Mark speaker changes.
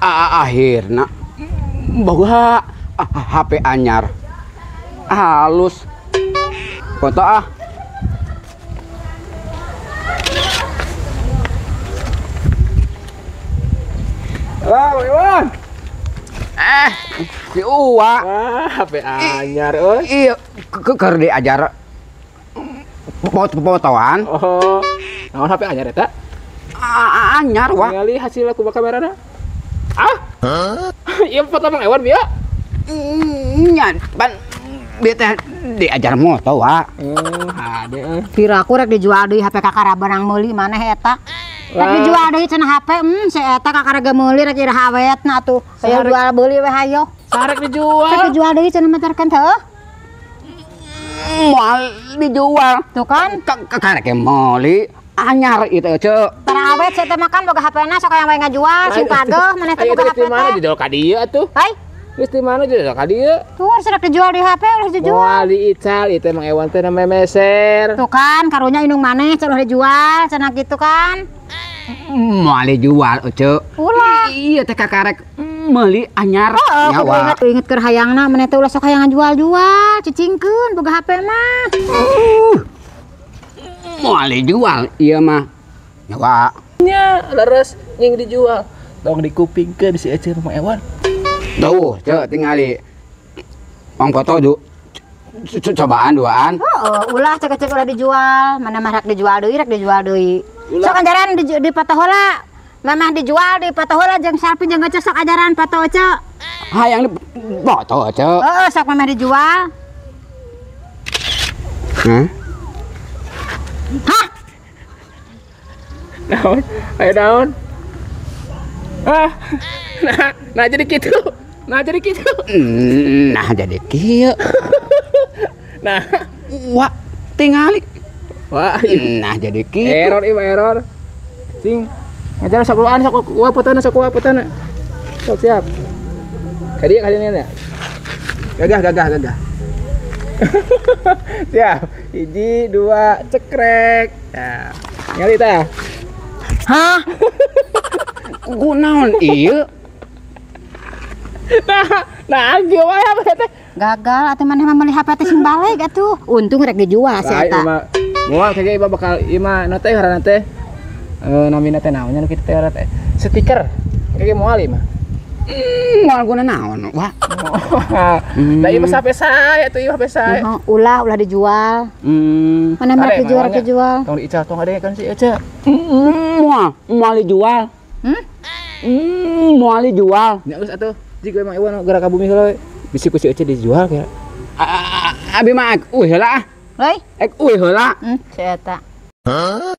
Speaker 1: Akhirna boga HP anyar. Halus. Foto ah.
Speaker 2: Halo, Iwan.
Speaker 1: Si Uwa.
Speaker 2: Wah, HP anyar euy.
Speaker 1: Iya, keur diajar foto-fotoan.
Speaker 2: Oh. Naon HP anyar eta?
Speaker 1: Anyar, Wak.
Speaker 2: Ningali hasil ku kamerana. Ah. Hah? Ieu foto Mang Ewan bieu?
Speaker 1: Nya, pan bieu teh diajar moto, Wak.
Speaker 2: Ade euy.
Speaker 3: Pira aku rek dijual deui HP kakara barang meuli maneh eta. Rek dijual deui cenah HP, si eta kakara ge meuli rek iraha awetna atuh. Hayo jual beuli we hayo.
Speaker 2: Sarek dijual.
Speaker 3: Rek dijual deui cenah meterkeun teh.
Speaker 1: Moal dijual.
Speaker 3: Tuh kan?
Speaker 1: Kakara ge meuli anyar itu ceu.
Speaker 3: Tara awet sia teh makan boga HP-na sok hayang wae ngajual sing pageuh maneh teh boga HP teh.
Speaker 2: Di mana dijual ka dieu atuh?
Speaker 3: Hai.
Speaker 2: Geus di mana dijual ka dieu?
Speaker 3: Tuh rek dijual di HP ulah dijual.
Speaker 2: Moal diical ieu teh Mang Ewan teh namanya meser.
Speaker 3: Tuh kan karunya indung maneh ulah dijual cenah kitu kan.
Speaker 1: Moal dijual ceu.
Speaker 3: Ulah.
Speaker 1: Iya teh kakarek meuli anyar.
Speaker 3: Nyawa. Inget keur hayangna maneh teh ulah sok hayang ngajual-jual, cicingkeun boga HP mah.
Speaker 1: Moal dijual ieu mah. Nyawa.
Speaker 2: Nya leres nying dijual. Tong dikupingkeun si Ece Mang Ewan.
Speaker 1: Tuh, ceu tingali. Mang foto du. Cobaan duaan.
Speaker 3: Heeh, ulah cek-cek ulah dijual, mana mah rek dijual deui, rek dijual deui. Sok ajaran di foto heula. Mamah dijual di foto heula jeung selfie jeung Ece sok ajaran foto Ece.
Speaker 1: Hayang di foto Ece.
Speaker 3: Heeh, sok mamah dijual.
Speaker 1: Hah?
Speaker 3: Hah?
Speaker 2: Naon? Ayo naon? Ah. Nah jadi kitu. Nah jadi kitu.
Speaker 1: Nah jadi kieu.
Speaker 2: Nah,
Speaker 1: wah tingali.
Speaker 2: Wah,
Speaker 1: nah jadi kitu.
Speaker 2: Error ieu error. Cing. Ngajar sok luan sok wah potona sok wah potona. Sok siap. Ka dieu ka dieu nya. Gagah gagah gagah. Siap. 1 2 cekrek. Nah, ningali tah.
Speaker 1: Hah? Kunaon ieu?
Speaker 2: Nah, kieu wae HP teh.
Speaker 3: Gagal atuh maneh mah meuli HP teh sing baleg atuh. Untung rek dijual si eta.
Speaker 2: Moal kage ieu bakal ieu mah nu teh ngaranna teh. Namina teh naon nya nu kitu teh ngaranna teh. Stiker. Kage moal ieu mah.
Speaker 1: Moal guna naon, Wak.
Speaker 2: Da ieu mah HP sae atuh ieu HP sae.
Speaker 3: Ulah ulah dijual. Maneh mah rek dijual rek dijual.
Speaker 2: Tong diical tong ade kan si Ece.
Speaker 1: Moal, moal dijual. Moal dijual.
Speaker 2: Nya geus atuh. Jig emang Iwan gerak ka bumi heula. Bisi ku si Ece dijual kira.
Speaker 1: Abi mah euy heula ah.
Speaker 3: Euy?
Speaker 1: Ek euy heula.
Speaker 3: Si eta.
Speaker 1: Hah?